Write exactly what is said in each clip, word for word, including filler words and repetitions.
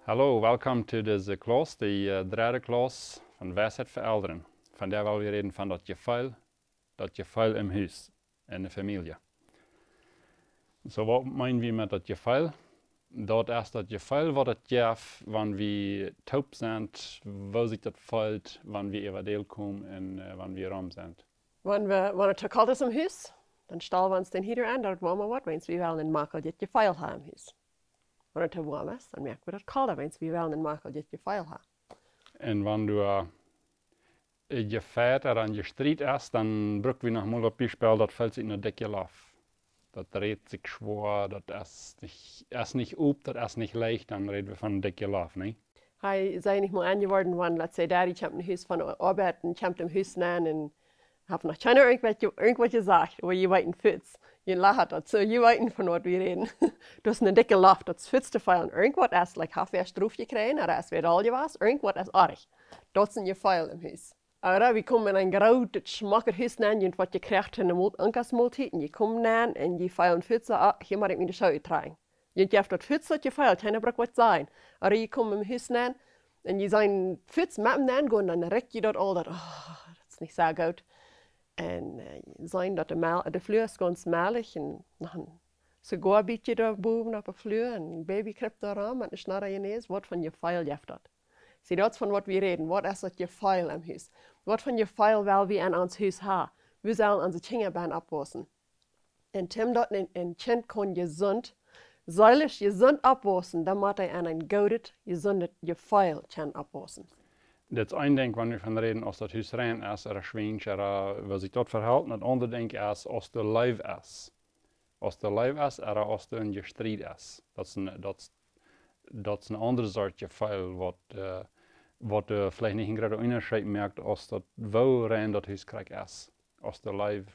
Hallo, welkom to dise Klauss, de äh, dredde Klauss von Weisheit fa Elren. Vondoag well wie räden von daut Jefeel, daut Jefeel em Hus, enne Famielje. Soo, waut meenen wie met daut Jefeel? Daut es daut Jefeel waut et jeft, wan wie toop sent, woo sikj daut feelt, wan wie äwa Deel komen un äh, wan wie rom sent. Wan wie, wan et too kolt es em Hus, dan stalen wie ons dän Heater aun, daut et woama woat, wiels wie wellen een makelijet Jefeel haben em Hus. Wan et too woam es, dan moakjen wie daut kolda, wiels wie wellen een makelijet Jefeel haben. Un wan doa äh, jefeit ooda een Jestriet es, dan bruck wie noch mol daut Biespel, daut feelt sikj no dikje Loft. Daut rät sikj schwoa, daut es nich, es nich op, daut es nich leicht, dan räd wie von dikje Loft, nä? Hee es nich mol aunjeworden, wan, let's say, Daddy kjemt no Hus von Oabeit un kjemt em Hus nenn un haft noch kjeena irjentwaut, irjentwaut jesajcht, oba jie weeten fuaz. Jie lachen daut, soo jie weeten von waut wie räden. Daut es ne dikje Loft, daut es fuaz to feelen. Irjentwaut es, like, haft wäa Strof jekjräajen, ooda es wäa doll jewast, irjentwaut es oajch. Daut es een Jefeel em Hus. Ooda wie komen en een grootet, schmocket Hus nenn, jie waut jekjräajen en de Mol-, Onkasmoltiet, un jie komen nenn un jie feelen fuaz, ah, hia mott ekj miene Schoo uttrakjen. Jie jeft daut fuaz daut Jefeel, kjeena bruck waut sajen. Ooda jie komen em Hus nenn un jie sent fuaz met am nenn gonen, dan rikjt jie daut aul, daut, oh, daut es nich soo goot. Un äh, seenen daut de, Mel- de Flua es gaunz melich un noch een Zigoa bie doa bowen opp de Flua un een Baby kjript doa rom met een Schnodda en de Näs, waut von Jefeel jeft daut? See, daut es von waut wie räden, waut es daut Jefeel em Hus? Waut von Jefeel well wie en ons Hus haben? Woo sellen onse Kjinja bennen oppwaussen? Un toom daut een, een Kjint kaun jesunt, seelisch jesunt oppwaussen, dan mott hee en een goodet, jesundet Jefeel kjennen oppwaussen. Daut es een Dinkj, wan wie von räden, aus daut Hus rein es, ooda schwiensch, ooda woo sikj daut vehelt. Un daut aundre Dinkj es, aus doa Leew es. Aus doa Leew es, ooda aus doa een Jestriet es. Daut es een, daut es, daut es een aundret Sort Jefeel, waut äh, waut äh, veleicht nich een grooten Unjascheet moakt, aus daut, woo rein daut Hus krakjt es. Aus doa Leew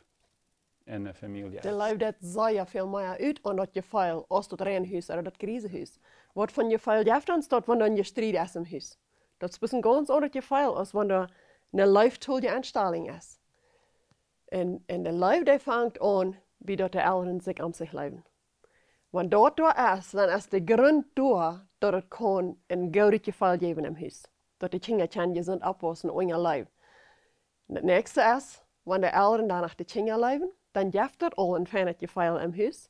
en de Famielje es. De Leew deit sea väl mea ut aun daut Jefeel aus daut reine Hus ooda daut griese Hus. Waut von Jefeel jeft ons daut, wan doa een Jestriet es em Hus? Daut es een gaunz aundret Jefeel, aus wan doa ne leeftolje Enstalunk es. Un, un de Leew, dee fangt aun, bie daut de Elren sikj om sikj leewen. Wan daut doa es, dan es de Grunt doa, daut et kaun een goodet Jefeel jäwen em Hus. Daut de Kjinja kjennen jesunt oppwaussen unja Leew. Daut näakjste es, wan de Elren dan noch de Kjinja leewen, dan jeft daut aul een feinet Jefeel em Hus.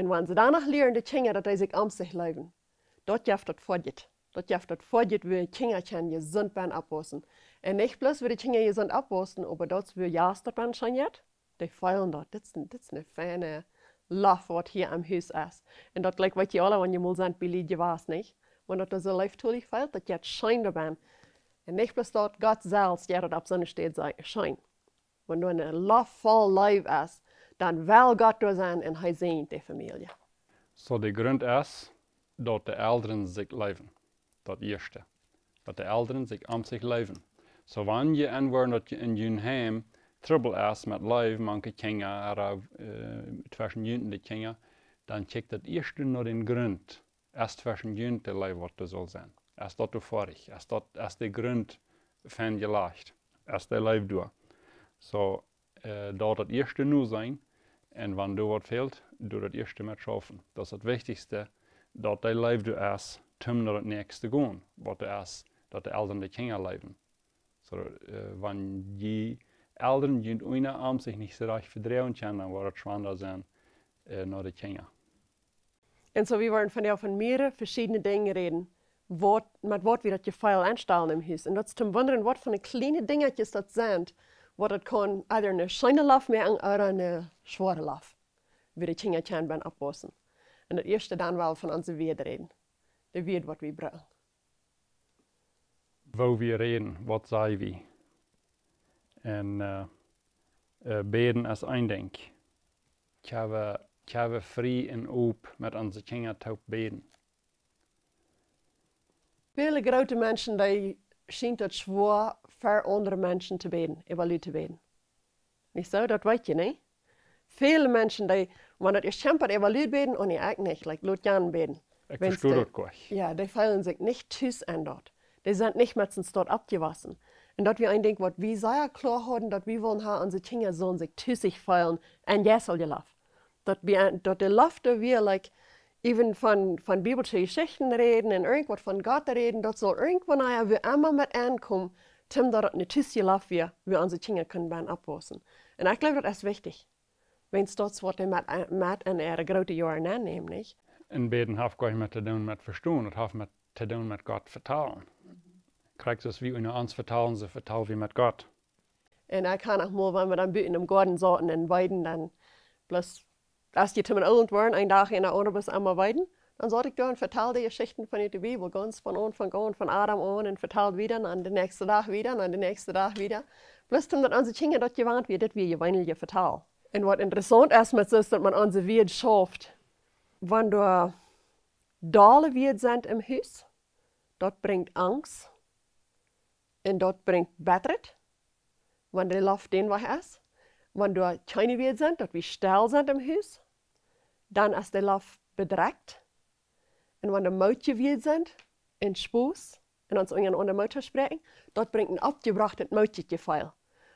Un wan see dan noch lieren, de Kjinja, daut dee sikj om sikj leewen, daut jeft daut Foadjet. Daut jeft daut Foadjet, woo Kjinja kjennen jesunt bennen oppwaussen. Un nich bloos, woo de Kjinja jesunt oppwaussen, oba daut es, woo Jast daut bennen scheen jeit. Dee feelen daut. Dit es een, dit es een feine Loft, waut hia em Hus es. Un daut jlikj, weet jie aula, wan jie mol sent bie Lied jewast, nich? Wan daut doa soo leeftolich feelt, daut jeit scheen doa bennen. Un nich bloos daut, Gott selfst jeit daut opp soone Städ sei-, scheen. Wan doa ne Loft voll Leew es, dan well Gott doa sennen un hee säajent de Famielje. Soo, de Grunt es, daut de Elren sikj leewen. Daut ieeschte. Daut de Elren sikj om sikj leewen. Soo, wan jie enwoaren, daut jie en jun Heim Trubbel es met Leew mank de Kjinja, ooda äh, tweschen junt un de Kjinja, dan kjikjt daut ieeschte no dän Grunt. Es tweschen junt de Leew, waut doa saul sennen? Es daut doa foadich? Es daut, es de Grunt fein jelajcht? Es de Leew doa? Soo, äh, daut daut ieeschte noseenen, un wan doa waut fält, doa daut ieeschte met schaufen. Daut es daut Wichtichste, daut de Leew doa es, toom no daut näakjste gonen, waut doa es, daut de Elren de Kjinja leewen. Soo, äh, wan jie Elren junt unjarenaunda sikj nich soo rajcht vedroagen kjennen, dan woat daut schwanda sennen äh, no de Kjinja. Un soo, wie woaren vondoag von mearere veschiedne Dinja räden, waut, met waut wie daut Jefeel aunstalen em Hus. Un daut es to wundren, waut von de kjliene Dinjatjes daut sent, waut daut kaun either ne scheene Loft moaken ooda ne schwoare Loft, woo de Kjinja kjennen bennen oppwaussen. Un daut ieeschte dan woa wie von onse Wieed räden. De Wieed, waut wie brucken. Woo wie räden, waut saj wie. Un äh, äh, bäden es een Dinkj. Kjenn wie, kjenn wie frie un op met onse Kjinja toop bäden? Väle groote Menschen, dee schient daut schwoa, ver aundre Menschen to bäden, äwa Lied to bäden. Nich soo? Daut weet jie, nä? Väle Menschen, dee, wan daut es, kjempat äwa Lied bäden, oh nä, ekj nich, like, lot Jan bäden. Ekj vestoh daut goa nich. Jo, dee feelen sikj nich tus aun daut. Dee sent nich met soont oppjewossen. Un daut wia een Dinkj, waut wie sea kloa hauden, daut wie wullen haben, onse Kjinja sullen sikj tus feelen, un jeistlich jeloft. Daut wie, daut de Loft doa wia, like, even von, von biblische Jeschichten räden un irjentwaut von Gott räden, daut saul irjentwanea wua emma met aunkomen, toom daut et ne Tus jeloft wia, wua onse Kjinja kunnen benn oppwaussen. Un ekj jleew, daut es wichtich. Wiels daut es waut dee met, met en äare groote Joaren aunnämen, nich? Un bäden haft goanich met to doonen met vestonen, daut haft met to doonen met Gott vetalen. Krakjt soo aus wie unja ons vetalen, soo vetal wie met Gott. Un ekj kaun noch mol, wan wie dan buten em Goaden sauten un weeden, dan bloos, aus dee toom Owent worden, een Dach en de aundre, bloos emma weeden, dan saut ekj doa un vetald de Jeschichten von de Bibel, gaunz von Aunfank aun, von Adam aun, un vetald wieda, un dän näakjsten Dach wieda, un dän näakjsten Dach wieda. Bloos toom daut onse Kjinja daut jewant wieren, daut wie jeweenlich vetal. Un waut interessaunt es met soo, es daut maun onse Wieed schauft. Wan doa dolle Wieed sent em Hus, daut brinjt Angst. Un daut brinjt Bettret, wan de Loft dän Wajch es. Wan doa kjeene Wieed sent, daut wie stell sent em Hus, dan es de Loft bedrekjt. Un wan doa mootje Wieed sent, un Spos, un ons unjarenaunda Moot to spräakjen, daut brinjt een oppjebrochtet, mootjet Jefeel.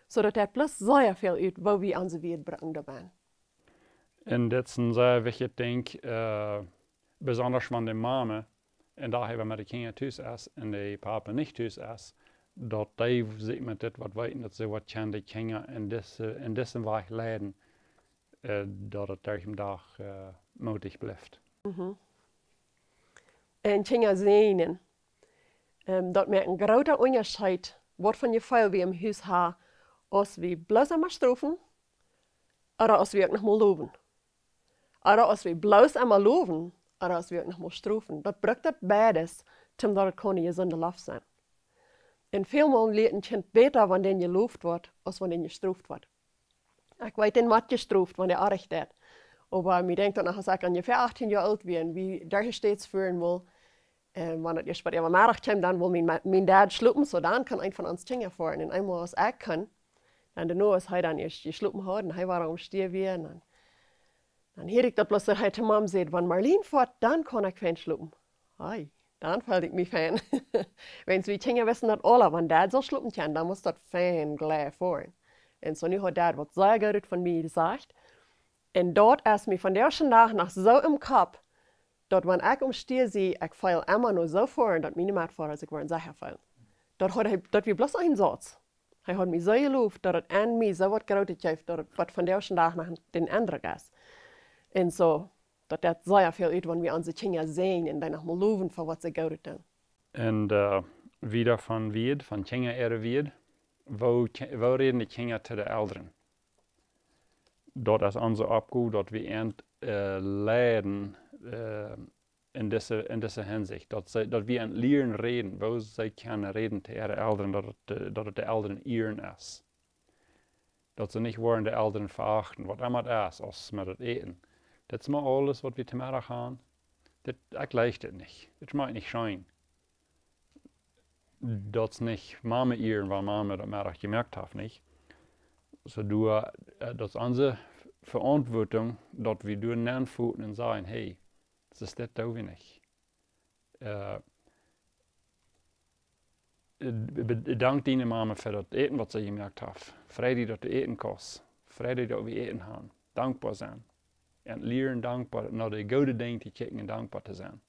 Soo daut deit bloos sea väl ut, woo wie onse Wieed brucken doabie. Un dit es een sea wichtjet Dinkj, äh, besonda wan de Mame een Dach äwa met de Kjinja tus es un de Papa nich tus es, daut dee sikj met dit waut weeten, daut see waut kjennen de Kjinja en dise, en disen Wajch leiden, äh, daut et derch dän Dach, äh, mootich blift. Mhm. Un Kjinja säajnen. Ähm, daut moakt een groota Unjascheet, waut von Jefeel wie em Hus haben, aus wie bloos emma strofen, ooda aus wie uk noch mol lowen. Ooda aus wie bloos emma lowen, ooda aus wie uk noch mol strofen. Daut brukt daut beides, toom daut et kaun ne jesunde Loft sennen. Un välmol lieet een Kjint bäta, wan dän jeloft woat, aus wan dän jestroft woat. Ekj weet, dän woat jestroft, wan dee oajch deit. Oba mie denkjt daut noch, aus ekj onjefäa achttieen Joa oolt wia un wie derch de States fuaren wullen, un wan et ieescht bie äwa Meddach kjeem, dan wull mien Ma-, mien Dad schlopen, soo dan kunn eent von ons Kjinja foaren. Un eemol aus ekj kunn, dan doano aus hee dan ieescht jeschlopen haud un hee wada aum Stia wia, un dan, dan hieed ekj daut bloos, daut hee to Mam säd: "Wan Marlene foat, dan kaun ekj fein schlopen." Hei, dan feeld ekj mie fein. Wiels wie Kjinja wisten daut aula, wan Dad saul schlopen kjennen, dan mott daut fein jlikj foaren. Un soo nu haud Dad waut sea Goodet von mie jesajcht. Un daut es mie vondoag dän Dach noch soo em Kopp, daut wan ekj aum Stia sie, ekj feel emma noch soo foaren, daut miene Metfoara sikj woaren secha feelen. Daut haud hee, daut wia bloos een Sauz. Hee haud mie soo jeloft, daut et en mie soo waut Grootet jeef, daut et waut vondoag dän Dach noch dän Endruck es. Un soo, daut deit sea väl ut, wan wie onse Kjinja säajnen un dee noch mol lowen fa waut see Goodet doonen. Un, äh, wieda von Wieed, von Kjinja äare Wieed, woo Kje-, woo räden de Kjinja to de Elren? Daut es onse Oppgow, daut wie an, äh, leiden, äh, en dise, en dise Hinsicht. Daut see, daut wie an lieren räden, woo see kjennen räden to äare Elren, daut et, äh, daut et de Elren ieren es. Daut see nich woaren de Elren veachten, waut emma et es, aus met daut Äten. Daut es mau aules, waut wie to Meddach haben. Daut, ekj jlikj daut nich. Daut schmakjt nich scheen. Daut es nich Mame ieren, wan Mame daut Meddach jemoakt haft, nich? Soo, du, äh, daut es onse Veauntwuatunk, daut wie doa nenfoten un sajen: "Hey, daut es dit, daut wie nich." Äh, be-, be-, dank diene Mame fa daut Äten, waut see jemoakt haft. Frei die, daut du äten kaust. Frei die, daut wie Äten haben. Dankboa sennen. Un lieren dankboa, no de goode Dinja to kjikjen un dankboa to sennen.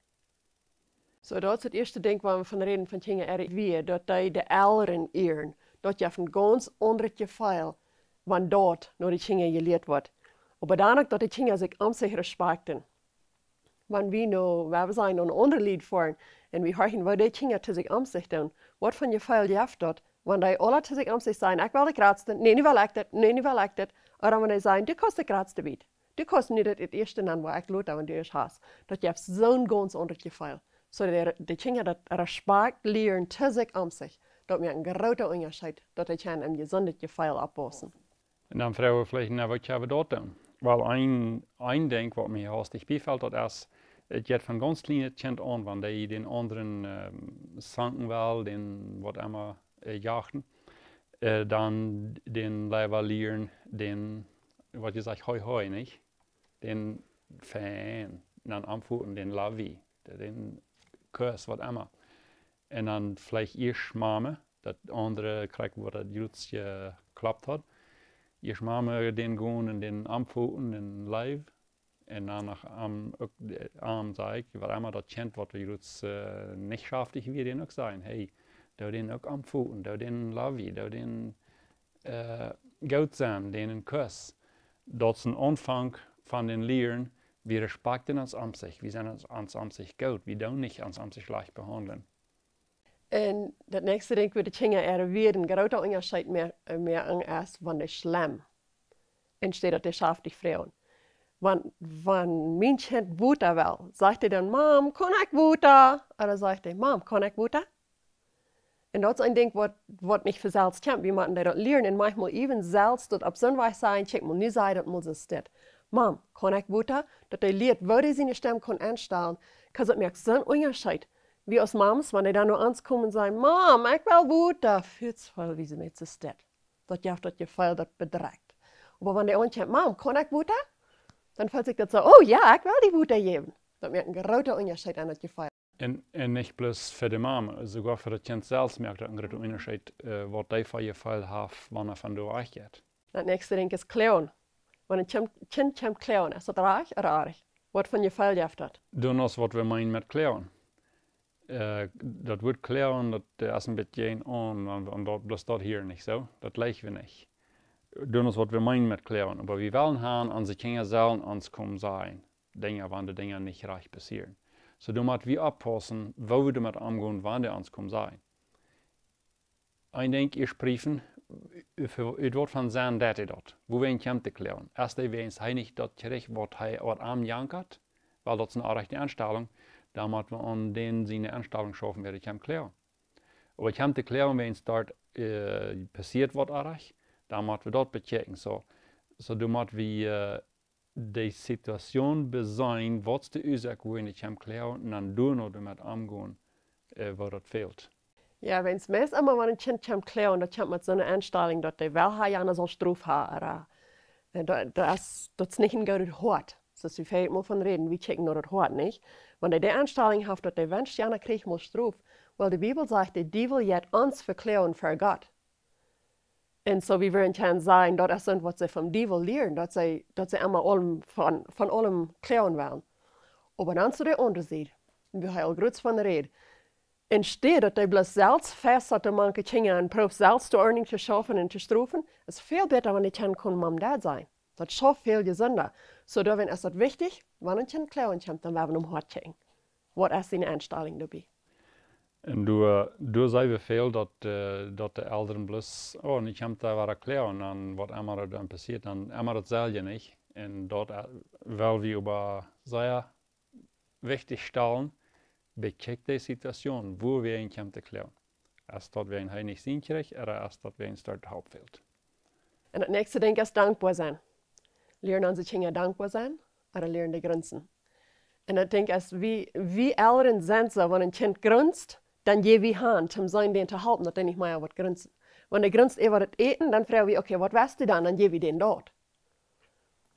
Soo, daut es daut ieeschte Dinkj, wua wie von räden, von Kjinja äare Wieed, daut dee de Elren ieren. Daut jeft een gaunz aundret Jefeel, wan daut no de Kjinja jelieet woat. Oba dan uk, daut de Kjinja sikj aun sikj respakjten. Wan wie nu, wan wie sent no een aundret Lied foaren, un wie horchen, woo de Kjinja to sikj aun sikj doonen, waut von Jefeel jeft daut, wan dee aula to sikj aun sikj sajen: "Ekj well de jratste, nä, nu well ekj daut, nä, nu well ekj daut." Ooda wan dee sajen: "Du kaust de jratste Biet. Du kaust nu daut, daut ieeschte nämen, waut ekj lot, wan du ieescht hast." Daut jeft soon gaunz aundret Jefeel. Soo de, de Kjinja daut Respakjt lieren to sikj aun sikj, daut moakt een groota Unjascheet, daut dee kjennen en jesundet Jefeel oppwaussen. Un dan froag wie veleicht: "Na, waut kjenn wie doa doonen?" Well, een, een Dinkj, waut mie hastich biefelt, daut es, et jeit von gaunz kjlienet Kjint aun, wan dee dän aundren, ähm, sanken well, dän waut emma, äh, jachten, äh, dan dän leewa lieren, dän, waut jie sajen, hoi, hoi, nich? Dän fein, dan aunfoten, dän love you, dän Kuss, waut emma. Un dan veleicht ieescht Mame, daut aundre krakjt, wua daut jratst jekloppt haft. Ieescht Mame dän gonen un dän aunfoten un love. Un dan noch am, uk, äh, am saj ekj, waut emma daut Kjint, waut wie jrods, äh, nich schaftich wia, dän uk sajen: Hey, doo dän uk omfoten, doo dän love, doo dän, äh, goot sennen, dän een Kuss. Daut es een Aunfank von dän Lieren, wie respakjten ons om sikj, wie sent ons, ons om sikj goot, wie doonen nich ons om sikj schlajcht behaundlen. Un daut näakjste Dinkj, wua de Kjinja äare Wieed een groota Unjascheet moa-, äh, moakjen es, wan dee schlemm, enne Städ daut dee schaftich froagen. Wan, wan mien Kjint Wota well, sajcht dee dan: Mam, kaun ekj Wota? Ooda sajcht dee: Mam, kaun ekj Wota? Un daut es een Dinkj, waut, waut nich von selfst kjemt. Wie motten dee daut lieren. Un maunchmol even selfst daut opp soon Wajch sajen: Kjikj mol, nu saj daut mol soo stell. Mam, kaun ekj Wota? Daut dee lieet, woo dee siene Stemm kaun enstalen. 'Cause daut moakt soon Unjascheet. Wie aus Mames, wan dee dan no ons komen un sajen: Mam, ekj well Wota, feelt sikj väl, wie see met soo stell. Daut jeft daut Jefeel, daut bedrekjt. Oba wan dee aunfangen: Mam, kaun ekj Wota? Dan feelt sikj daut soo: Oh jo, ekj well die Wota jäwen. Daut moakt een groota Unjascheet aun daut Jefeel. Un, un nich bloos fa de Mam, soogoa fa daut Kjint selfst moakt daut een groota Unjascheet, äh, waut dee fa Jefeel haft, wan hee von doa wajch jeit. Daut näakjste Dinkj es kloagen. Wan een Kjint, Kjint kjemt kloagen, es daut rajcht ooda oajch? Waut fa een Jefeel jeft daut? Dan es waut wie meenen met kloagen. Äh, daut Wuat kloagen, daut, äh, es een bät jäajen aun, aun, aun daut, bloos daut hia nich soo. Daut jlikj wie nich. Dan es waut wie meenen met kloagen. Oba wie wellen han, onse Kjinja sellen ons komen sajen Dinja, wan de Dinja nich rajcht passieren. Soo, dan mott wie oppaussen, woo wie doamet omgonen, wan dee ons komen sajen. Een Dinkj es prüfen, ut, ut waut von Senn deit hee daut. Wuawäajen kjemt dee kloagen? Es dee wäajens hee nich daut kjricht, waut hee, waut am jankat? Well, daut es eene orrajchte Enstalunk. Dan mott wie aun dän siene Enstalunk schaufen, wäa dee kjemt kloagen. Oba kjemt dee kloagen, wäajens doa, äh, passieet waut orrajcht, dan mott wie daut bekjikjen. Soo, soo, dan mott wie, äh, de Situation beseenen, waut es de Uasoak, wuawäajen dee kjemt kloagen, un dan doano doamet omgonen, äh, woo daut fält. Jo, wäajens meist emma, wan een Kjint kjemt kloagen, daut kjemt met soone Enstalunk, daut dee well ha, jana saul Strof ha, ooda, äh, daut, daut es, daut es nich een goodet Hoat. Soo aus wie väl mol von räden, wie kjikjen no daut Hoat, nich? Wan dee de Enstalunk haft, daut dee wenscht, jana kjricht mol Strof. Well, de Bibel sajcht, de Diewel jeit ons vekloagen ver Gott. Un soo, wie wudden kjennen sajen, daut es soont, waut see vom Diewel lieren, daut see, daut see emma aulem von, von aulem kloagen wellen. Oba dan es de aundre Sied, wua hee aul jrods von räd. Enne Städ daut dee bloos selfst fast sat mank de Kjinja un proowt selfst de Ordnunk to schaufen un to strofen, es väl bäta, wan dee kjennen komen Mam, Dad sajen. Daut schauft väl jesunda. Soo, doawäajen es daut wichtich, wan een Kjint kloagen kjemt, dan well wie em Hoat kjikjen. Waut es siene Enstalunk doabie? Un doa, doa seenen wie väl, daut, äh, daut de Elren bloos, oh, nu kjemt hee wada kloagen, un waut emma doa dan passieet, dan emma daut selwje, nich? Un daut, äh, well wie oba sea wichtich stalen, bekjikj de Situation, wuawäajen kjemt dee kloagen. Es daut wäajen hee nich sien kjricht, ooda es daut wäajen doa Help fält? Un daut näakjste Dinkj es dankboa sennen. Lieren onse Kjinja dankboa sennen, ooda lieren dee grunzen? Un ekj denkj, aus wie, wie Elren sent soo, wan een Kjint grunzt, dan jäw wie han, toom seenen dän to halpen, daut dee nich mea woat grunzen. Wan dee grunzt äwa daut Äten, dan froag wie: Okay, waut west du dan? Dan jäw wie dän daut.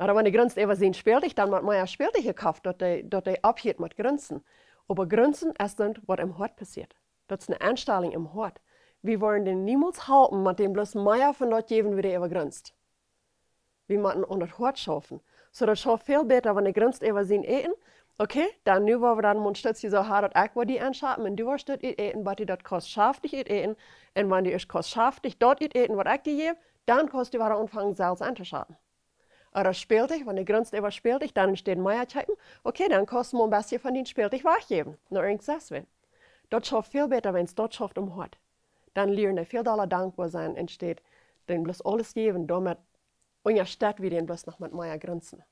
Ooda wan dee grunzt äwa sien Spältich, dan mott mea Spältich jekoft, daut dee, daut dee opphieet met grunzen. Oba grunzen es dan, waut em Hoat passieet. Daut es eene Enstalunk em Hoat. Wie woaren dän niemols halpen, met dän bloos mea von daut jäwen, wua dee äwa grunzt. Wie motten aun daut Hoat schaufen. Soo, daut schauft väl bäta, wan dee grunzt äwa sien Äten. Okay, dan nu woa wie dan mol een Stootje soo han, daut ekj woa die enschapen un du woascht daut utäten, bat du daut kaust schaftich utäten. Un wan du ieescht kaust schaftich daut utäten, waut ekj die jäw, dan kaust du wada aunfangen, selfst entoschapen. Ooda Spältich, wan dee grunzt äwa Spältich, dan enne Städ mea kjeepen. Okay, dan kaust mol een bät von dien Spältich wajchjäwen. No irjent sest wäm. Daut schauft väl bäta, wan daut schauft em Hoat. Dan lieren dee väl dolla dankboa sennen, enne Städ dän bloos aules jäwen, doamet unjastett wie dän bloos noch met mea grunzen.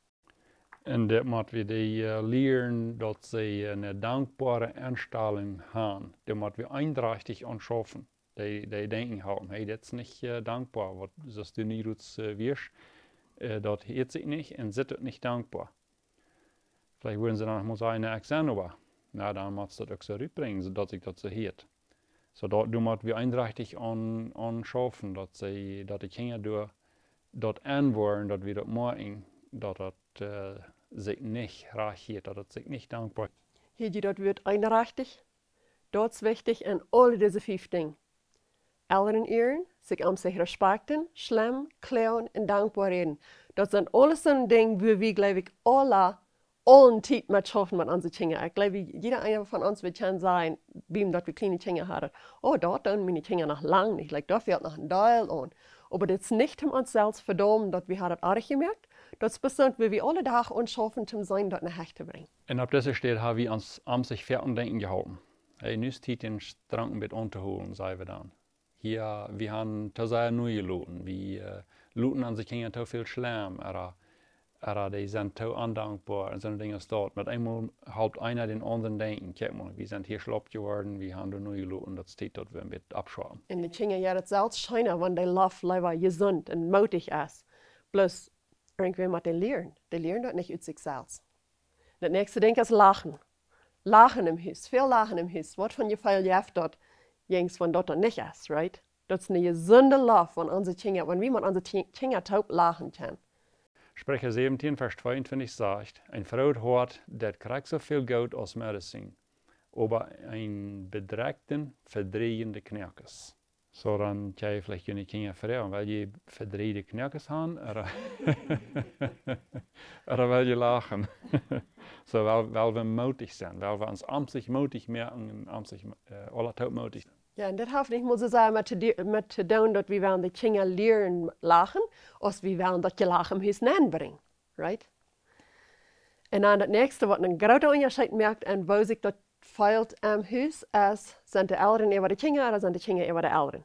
Un daut mott wie dee, äh, lieren, daut see eene dankboare Enstalunk han. Doa mott wie eendrachtich aun schaufen. Dee, dee denkjen: Hey, dit es nich, äh, dankboa, waut, soo aus du nu jrods, äh, wieescht, äh, daut hieet sikj nich un sitt uk nich dankboa. Veleicht wudden see dan noch mol sajen: Na, ekj sie oba. Na, dan mott daut uk soo rutbrinjen, soo daut sikj daut soo hieet. Soo daut, doa mott wie eendrachtich aun, aun schaufen, daut see, daut de Kjinja doa daut enwoaren, daut wie daut moakjen, daut daut, äh, sikj nich rajcht hieet, daut daut sikj nich dankboa. Hia jie daut Wuat eendrachtich? Daut es wichtich en aule dise fief Dinja. Elren ieren, sikj om sikj respakjten, schlemm, kloagen un dankboa räden. Daut sent aules soone Dinja, wua wie, jleew ekj, aula aule Tiet met schaufen met onse Kjinja. Ekj jleew, jieda eena von ons, wie kjennen sajen, biem daut wie kjliene Kjinja hauden: "Oh, daut doonen miene Kjinja noch lang nich. Like, doa fält noch een Deel aun." Oba dit es nich om ons selfst vedaumen, daut wie haben daut oajch jemoakt. Daut es bestemmt, wua wie aule Doag aun schaufen, om sennen daut no Hecht to brinjen. Un opp dise Städ haben wie ons aum sikj veaun denkjen jeholpen. Hey, nu es Tiet, dän Strang een bät auntohoolen, sajen wie dan. Hia, wie haben too sea nojeloten. Wie, äh, loten onse Kjinja too väl schlemm, ooda, ooda dee sent too ondankboa un soone Dinja aus daut. Met eemol halpt eena dän aundren denkjen: "Kjikj mol, wie sent hia schlaup jeworden, wie haben doa nojeloten, daut es Tiet, daut wie een bät aufschaufen." Un de Kjinja, jo, daut es selfst scheena, wan dee leewen leewa jesunt un moodich es. Bloos, irjentwäa mott dee lieren. Dee lieren daut nich ut sikj selfst. Daut näakjste Dinkj es lachen. Lachen em Hus, väl Lachen em Hus. Waut fa een Jefeel jeft daut, jens wan daut dan nich es, right? Daut es een jesunde Loft, wan onse Kjinja, wan wie met onse Kji-, Kjinja toop lachen kjennen. Spricha säwentieen, Varsch tweeuntwintich sajcht: "Een frooet Hoat deit krakjt soo väl Goot aus Medizin, oba een bedrekjtet vedrieecht de Knoakes." Soo, dan kjenn jie veleicht june Kjinja froagen: "Well jie vedrieechte Knoakes haben, ooda, ooda well jie lachen?" Soo, well, well wie moodich sennen, well wie ons aum sikj moodich moaken un aum sikj, äh, aula toop moodich sennen. Jo, un dit haft nich mol soo sea met to di-, met to doonen, daut wie wellen de Kjinja lieren lachen, aus wie wellen daut Jelachen em Hus nenbrinjen, right? Un dan daut näakjste, waut een groota Unjascheet moakt un woo sikj daut feelt em Hus, es, sent de Elren äwa de Kjinja ooda sent de Kjinja äwa de Elren?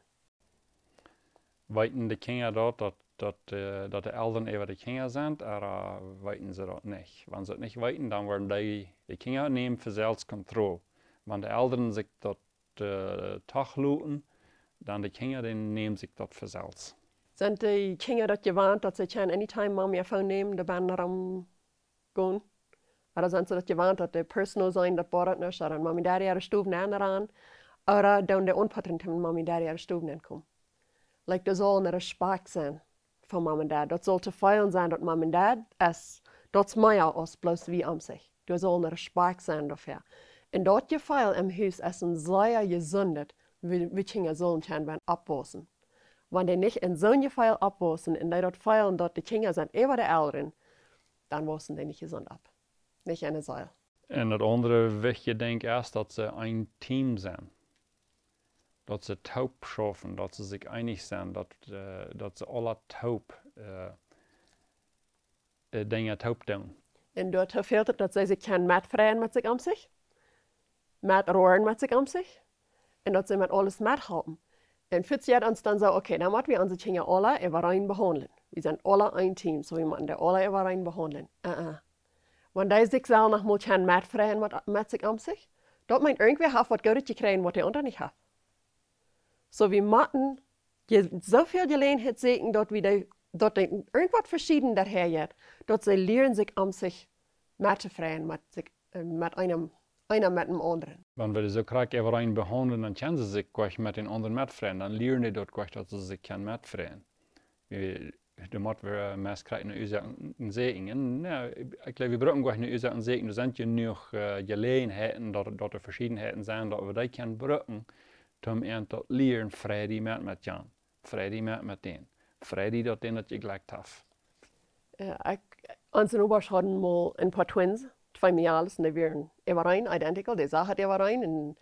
Weeten de Kjinja daut, daut, daut, äh, daut de Elren äwa de Kjinja sent, ooda weeten see daut nich? Wan see daut nich weeten, dan woaren dee, de Kjinja nämen fa selfst Kontroll. Wan de Elren sikj daut, äh, toloten, dan de Kjinja, dee nämen sikj daut fa selfst. Sent de Kjinja daut jewant, daut see kjennen anytime Mami äa Phone nämen, de Band rom gonen. Ooda sent see daut jewant, daut de Personal sennen, daut bodat nich, ooda Mami un Daddy äare Stow nenrannen, ooda doonen dee aunpotten, wan Mami un Daddy äare Stow nenkomen. Like, doa saul een Respakjt sennen fa Mom un Dad. Daut saul to feelen sennen, daut Mom un Dad es, daut es mea aus bloos wie aum sikj. Doa saul een Respakjt sennen doafäa. Un daut Jefeel em Hus es een sea jesundet, wua, wua Kjinja sellen kjennen oppwaussen. Wan dee nich en soon Jefeel oppwaussen un dee daut feelen, daut de Kjinja sent äwa de Elren, dan waussen dee nich jesunt opp. Nich enne Seel. Un daut aundre wichtje Dinkj es, daut see een Team sent. Daut see toop schaufen, daut see sikj eenich sent, daut, äh, daut see aula toop, äh, äh, Dinja toop doonen. Un doatoo fält et, daut see sikj kjennen metfreien met sikj aum sikj, metroaren met sikj aum sikj, un daut see met aules methalpen. Un foats jeit ons dan soo: "Okay, dan mott wie onse Kjinja aula äwareen behaundlen. Wie sent aula een Team, soo wie motten dee aula äwareen behaundlen." Uh-uh. Wan dee sikj selfst noch mol kjennen metfreien met, met sikj aum sikj, daut meent, irjentwäa haft waut Goodet jekjräajen, waut de aundra nich haft. Soo, wie motten je-, soo väl Jeläajenheit sieekjen, daut wie dee, daut dee irjentwaut veschieden doatoo jeit, daut see lieren sikj aum sikj mettofreien met sikj, äh, met eenem, eena met dän aundren. Wan wie dee soo krakjt äwareen behaundlen, dan kjennen see sikj goanich met dän aundren metfreien. Dan lieren dee daut goanich, daut see sikj kjennen metfreien. Wie, doa mott wie meist krakjt no Uasoaken sieekjen. Un, jo, ekj jleew, wie brucken goanich no Uasoaken sieekjen. Doa sent jenuach, äh, Jeläajenheiten, daut, daut doa Veschiedenheiten sent, daut wie dee kjennen brucken, om an daut lieren, frei die met, met jan. Frei die met, met dän. Frei die daut dän daut jejlekjt haft. Jo, ekj, onse Nobasch hauden mol een poa Twins, twee Mejales, un dee wieren äwareen, identical, dee sagen äwareen, un,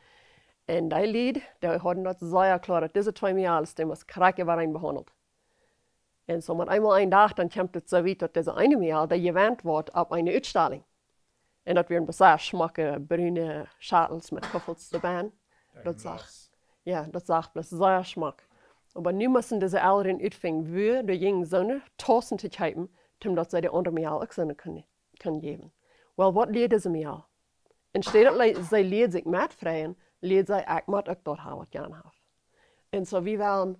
un dee Lied, dee hauden daut sea kloa, daut dise twee Mejales, dee must krakjt äwareen behaundelt. Un soo met eemol een Dach, dan kjemt et soo wiet, daut dise eene Mejal, dee jewant woat opp eene Utstalinj. Un daut wieren bloos sea schmocke, brune Schattels met Kuffels doabennen. Daut sach, jo, daut sach bloos sea schmock. Oba nu musten dise Elren utfinjen, wua doa jinjen soone Taussen to kjeepen, om daut see de aundre Mejal uk soone kunnen, kunnen jäwen. Well, waut lieed dise Mejal? Enne Städ daut le-, see lieed sikj metfreien, lieed see: "Ekj mott uk daut haben, waut jan haft." Un soo, wie wellen,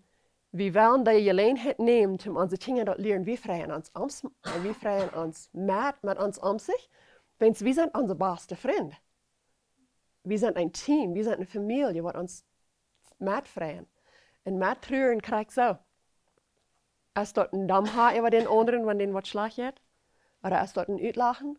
wie wellen dee Jeläajenheit nämen, om onse Kjinja daut lieren, wie freien ons aum s-, äh, wie freien ons met, met ons aum sikj, wiels wie sent onse baste Frind. Wie sent een Team, wie sent eene Famielje, waut ons metfreien un mettruaren krakjt soo. Es daut een Dom haben äwa dän aundren, wan dän waut schlajcht jeit? Ooda es daut een Utlachen?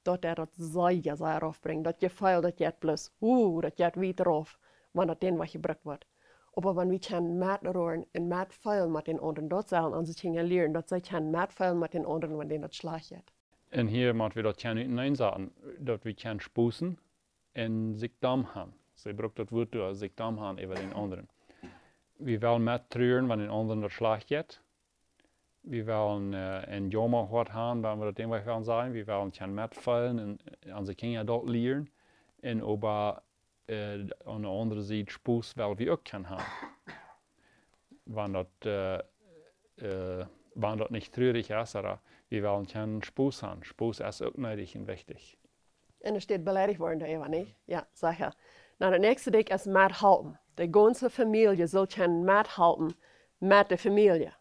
Daut deit daut sea, sea raufbrinjen. Daut Jefeel, daut jeit bloos, uh, daut jeit wiet rauf, wan daut dän waut jebrukt woat. Oba wan wie kjennen metroaren un metfeelen met dän aundren, daut sellen onse Kjinja lieren, daut see kjennen metfeelen met dän aundren, wan dän daut schlajcht jeit. Un hia motten wie daut kjennen uteneen saten, daut wie kjennen sposen un sikj domm han. See brukt daut Wuat doa, sikj domm han äwa dän aundren. Wie wellen met truren, wan dän aundren daut schlajcht jeit. Wie wellen en Jauma Hoat han, wan wie daut dän Wajch wellen sajen. Wie wellen kjennen metfeelen un onse Kjinja daut lieren. Un oba aun de aundre Sied Spos well wie uk kjennen han. Wan daut, wan daut nich trurich es, oba wie wellen kjennen Spos han. Spos es uk needich un wichtich. Un doa steit beleidicht woaren doaräwa, nich? Jo, secha. Na, daut näakjste Dinkj es methalpen. De gaunze Famielje sull kjennen methalpen met de Famielje.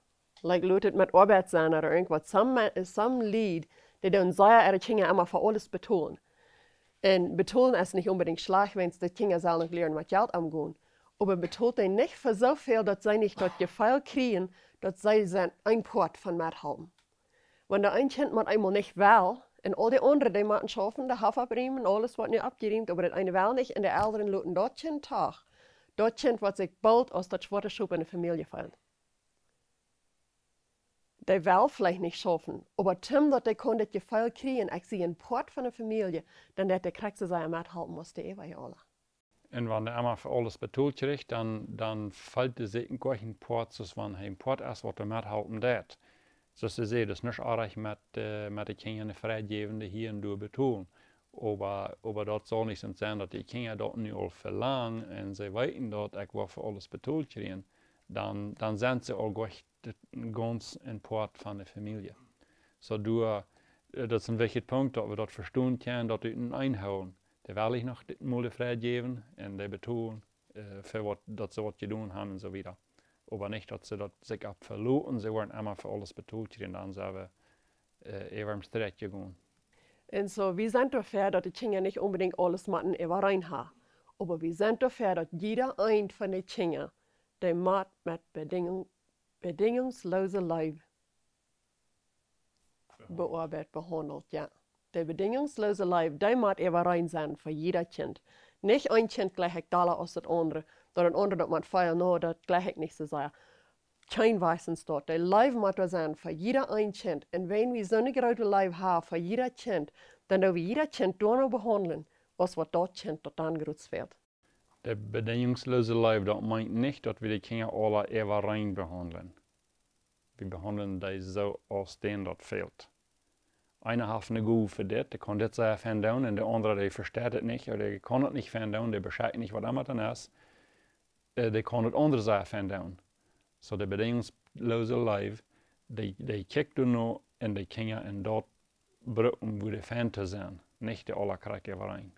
Like, lot et met Oabeit sennen ooda irjentwaut. Some Lied, dee doonen sea äare Kjinja emma fa aules betolen. Un betolen es nich onbedinjt schlajcht, wiels de Kjinja sellen uk lieren met Jelt omgonen. Oba betolt dee nich fa soo väl, daut see nich daut Jefeel kjrieen, daut see sent een Poat von methalpen. Wan doa een Kjint mau eemol nich well, un aul de aundre, dee motten schaufen, de Hoff oppriemen, aules woat nu oppjeriemt, oba daut eene well nich, un de Elren loten daut Kjint doch, daut Kjint woat sikj boolt aus daut schwoate Schop en de Famielje feelen. Dee well veleicht nich schaufen, oba toom daut dee kaun daut Jefeel kjrieen, ekj sie een Poat von de Famielje, dan deit dee krakjt soo sea methalpen aus de äwaje aula. Un wan dee emma fa aules betolt kjricht, dan, dan feelt dee sikj nich een Poat, soo aus wan hee een Poat es, waut doa methalpen deit. Soo aus see säd, daut es nuscht oajch met, met de Kjinja ne Freid jäwen, dee hia un doa betolen. Oba, oba daut saul nich soo sennen, daut de Kjinja daut nu aul velangen un see weeten daut, ekj woa fa aules betolt kjrieen, dan, dan sent see aul goa gaunz een Poat von de Famielje. Soo doa, daut es een wichtja Punkt, daut wie daut vestonen kjennen, daut wie uteneen hoolen. Dee well ekj noch dit mol de Freid jäwen un dee betolen fa waut, daut see waut jedonen han un soo wieda. Oba nich, daut see daut sikj opp veloten, see woaren emma fa aules betolt kjrieen, dan sent wie äwa em Stret jegonen. Un soo, wie sent doafäa, daut de Kjinja nich onbedinjt aules motten äwareen han. Oba wie sent doafäa, daut jieda eent von de Kjinja, dee mott met bedinjungsloose Leew beoabeit, behaundelt, jo. De bedinjungsloose Leew, dee mott äwareen sennen fa jieda Kjint. Nich een Kjint jlikj ekj dolla aus daut aundre, daut daut aundre daut mott feelen, nä, daut jlikj ekj nich soo sea. Kjeen Wajch sent daut. De Leew mott doa sennen fa jieda een Kjint. Un wan wie soone groote Leew han fa jieda Kjint, dan doo wie jieda Kjint doano behaundlen, aus waut daut Kjint daut dan groots fält. De bedinjungsloose Leew, daut meent nich, daut wie de Kjinja aula äwareen behaundlen. Wie behaundlen dee soo aus dän daut fält. Eena haft ne Gow fa dit, dee kaun dit sea fein doonen, un de aundra, dee vesteit et nich, ooda dee kaun et nich fein doonen, dee beschekjt nich, waut emma daut es, dee kaun daut aundre sea fein doonen. Soo de bedinjungsloose Leew, dee, dee kjikjt doano un de Kjinja un daut brukt om wua dee fein to sennen, nich dee aula krakjt äwareen.